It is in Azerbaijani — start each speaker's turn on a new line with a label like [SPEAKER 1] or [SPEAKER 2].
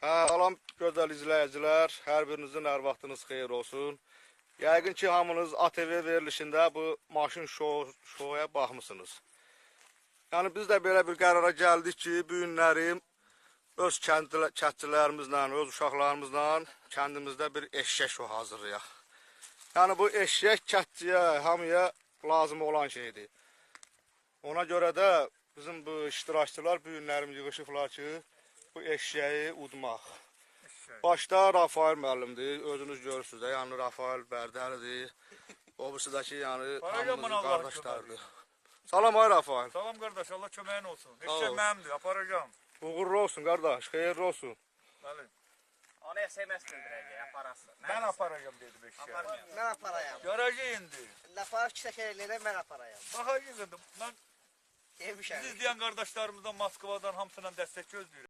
[SPEAKER 1] Salam gözəl izləyicilər, hər birinizin hər vaxtınız xeyir olsun. Yəqin ki, hamınız ATV verilişində bu maşın şoya baxmısınız. Yəni biz də belə bir qərara gəldik ki, bu günləri öz kəndçilərimizlə, öz uşaqlarımızla kəndimizdə bir eşşək şou hazırlayaq. Yəni bu eşşək kəndçiyə, hamıya lazım olan şeydir. Ona görə də bizim bu iştirakçılar bu günlərim yığışıblar ki, bu eşşəyi udmaq. Başda Rafael müəllimdir, özünüz görürsünüz də, yəni Rafael Bərdəlidir. O birisi yəni
[SPEAKER 2] Parayla
[SPEAKER 1] hamımızın
[SPEAKER 2] bana Allah'ın
[SPEAKER 1] qardaşlarıdır. Salam ay Rafael.
[SPEAKER 2] Salam qardaş, Allah köməyin olsun.
[SPEAKER 1] Sağ ol.
[SPEAKER 2] Eşək mənimdir, aparacağam.
[SPEAKER 1] Uğurlu olsun qardaş, xeyirli olsun.
[SPEAKER 2] Bəli.
[SPEAKER 3] Onu SMS bildirəcək, aparasın.
[SPEAKER 2] Mən aparacağam dedim eşəyi.
[SPEAKER 3] Aparmayam.
[SPEAKER 4] Mən aparayam.
[SPEAKER 2] Görəcək indi.
[SPEAKER 4] Aparıb iki təkər eləyərəm, mən aparayam.
[SPEAKER 2] Baxacağıq indi. Mən
[SPEAKER 4] Demişəm.
[SPEAKER 2] bizi izləyən qardaşlarımızdan Moskvadan hamısından dəstək gözləyirəm.